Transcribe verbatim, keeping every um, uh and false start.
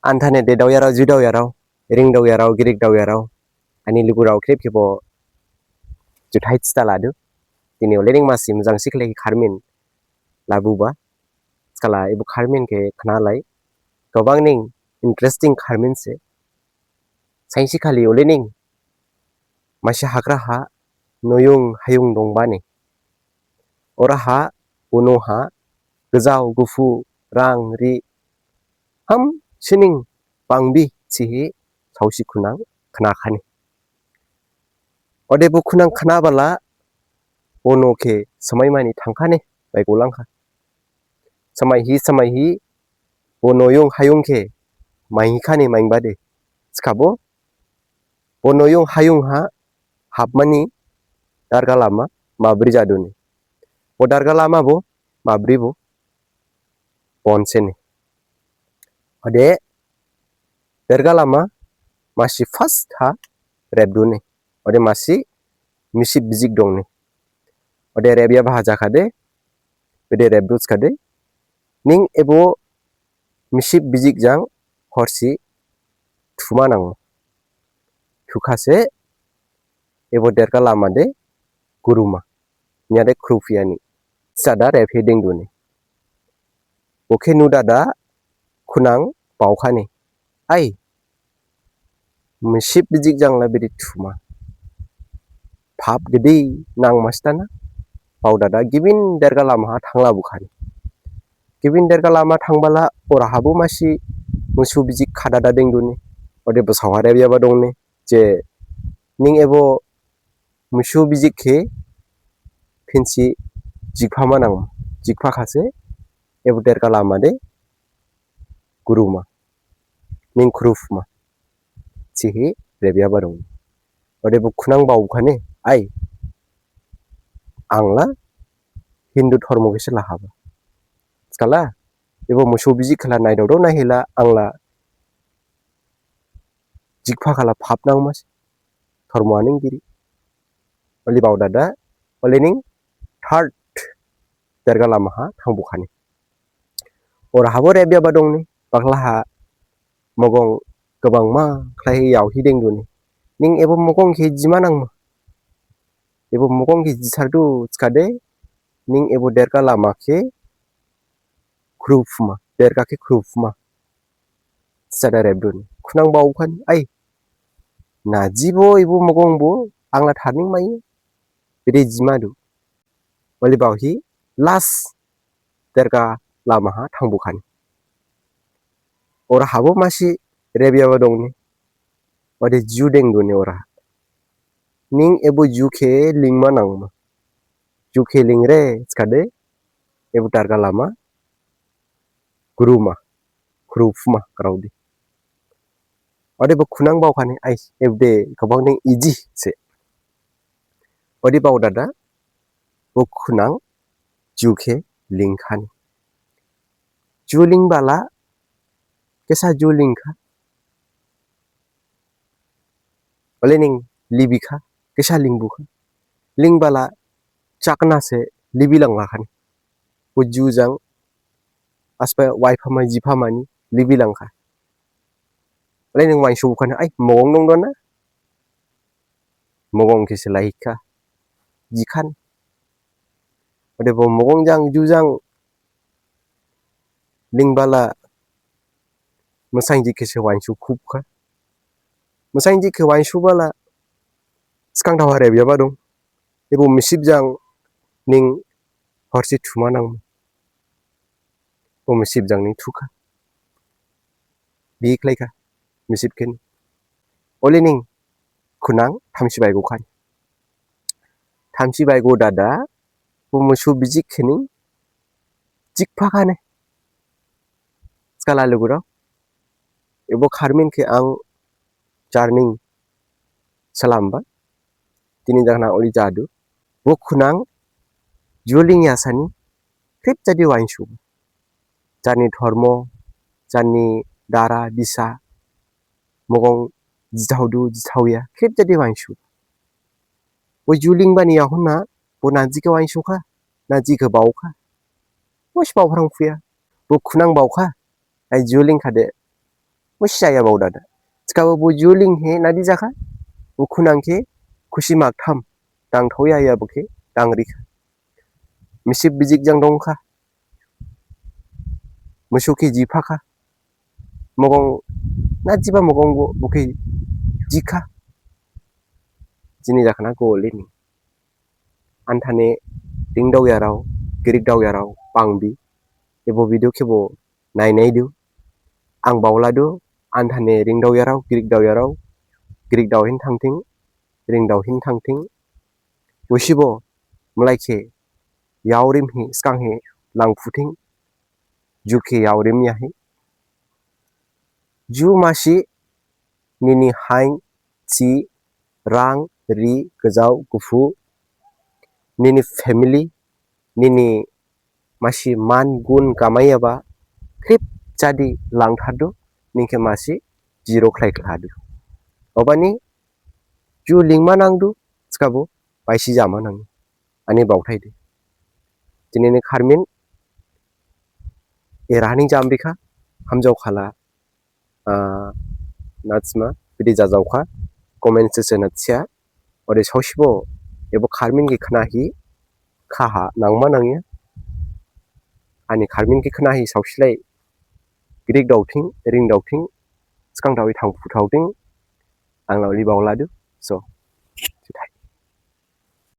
Anthane de daoyarao, judaoyarao, ringdaoyarao, girikdaoyarao, ani lugurao khrip khebo juthai thida ladu. Dini olening masi mojang sikhlai kharmin labuba. Thikhala ebo kharmin khe khnalai. Gabang ning interesting kharmin se. Sainsi khali olening masi hagra ha noyung hayung dongbani. Ora ha, bono ha, gajao, gufu, rang, ri, hamsining bangbi thihi saosi khunang khnakhani. Ode bo khunang khnabala bono khe samaimani thangkhani, baigolangkha. Samaihi, samaihi, bo noyung hayung khe maihikhani maingbade. Thikhabo, bo noyung hayung ha hapmani derga lama mabri jaduni. Bo derga lama bo mabri bo bonseni. Ode derga lama masi first ha rebduni. Ode masi misip bijik dongni. Ode rebyaba ha jakhade, bede rebdu thikhade, ning ebo misip bijik jang horsi thuma nangma. Thukhase ebo derga lama de guruma. Niyade khruphiyani. Sada rebhe dengduni. Bo khe nudada khunang baokhani. Ai, misip bijik jangla bidi thuma. Phap gede nangma sthana. Baodada gibin derga lama ha thanglabukhani. Gibin derga lama thangbala ora habo masi musu bijik khadada dengduni. Ode basao ha rebyaba dongni. Je ning ebo musu bijik khe phinsi jikphama nangma. Jikphakhase ebo derga lama de guruma. Ning khruphuma. Thihi rebyaba dong. Ode bo khunang baokhani, ai, angla Hindu dhormo khe se lahaba. Thikhala, ebo musu bijik khala naidaodo naihila angla jikphakhala phap nangmase. Dhormo aning giri. Oli baodada, oli ning third derga lama ha thangbukhani. Ora habo rebyaba dongni, bakhla ha mogong gabangma khlaihi yaohi dengduni. Ning ebo mogong khe jima nangma. Ebo mogong khe jisardu thikhade, ning ebo derga lama khe khruphuma, derga khe khruphuma. Sada rebduni. Khunang baokhani, ai. Na jibo ebo mogong bo, angla tharning mai. Bede jimadu. Oli baohi, last derga lama ha thangbukhani. Ora habo masi rebyaba dongni. Ode ju dengduni ora. Ning ebo ju khe lingma nangma. Ju khe lingre thikhade ebo derga lama guruma, khruphuma graodi. Ode bo khunang baokhani, ai, ebo de gabang ning easy se. Ode baodada bo khunang ju khe lingkhani. Ju lingbala, kesa ju lingkha. Ole ning libikha, kesa lingbukha. Lingbala chakna se libilanglakhani. Bo ju jang asba waiphama jiphamani libilangkha. Ole ning wainsubukhani, ai, mogong dongdona. Mogong khe se laihikha. Jikhan. Ode bo mogong jang, ju jang lingbala masainjik khe se wainsukhupkha. Masainjik khe wainsubala sgang daoha rebyaba dong. Ebo misip jang ning horsi thuma nangma. Bo misip jang ning thukha. Bi khlaikha misip khe ni. Ole ning khunang thamsi baigokhani. Thamsi baigodada bo musu bijik khe ning jikphakhani. Thikhala lugurao, ebo kharmin khe ang jarning salamba. Dini jahana oli jadu. Bo khunang ju lingyasani khrip jadi wainsu. Jarni dhormo, jarni dara, disa, mogong jithaodu, jithaoya, khrip jadi wainsu. Bo ju lingbani yahon ha, bo naji khe wainsukha, naji khe baokha. Bo se baophrang phuya. Bo khunang baokha, ai ju lingkhade. Musi jaya baodada. Thikhabo bo ju linghi nadi jakha. Bo khunang khe khusi maktham dangthaoyaya bo khe dangrikha. Misip bijik jang dongkha. Musu khe jiphakha. Mogong, na jiba mogong bo, bo khe jikha. Jini jakhana golini. Anthane ringdaoyarao, girikdaoyarao bangbi. Ebo video khebo nainaidu. Ang baoladu, anthane ringdaoyarao, girikdaoyarao, girikdaohin thangthing, ringdaohin thangthing. Usibo mlai khe yaorimhi, sgang he langphuthing, ju khe yaorimyahi. Ju masi nini hain, si, rang, ri, gajao, guphu, nini family, nini masi man gun kamaiyaba, khrip jadi langthardu, ning khe masi zero khlai khladu. Obani ju lingma nangdu, thikhabo baisi jama nang. Ani baothai de. Dinini kharmin, eraha ning jamrikha, hamjaokhala, ah, natsima, bidi jajaokha, comment section na thiya, ode saosibo, ebo kharmin khe khnahi, khaha, nangma nangya. Ani kharmin khe khnahi saosilai, girikdaothing, ringdaothing, sgang daohi thangphuthaothing, ang laoli baoladu. So,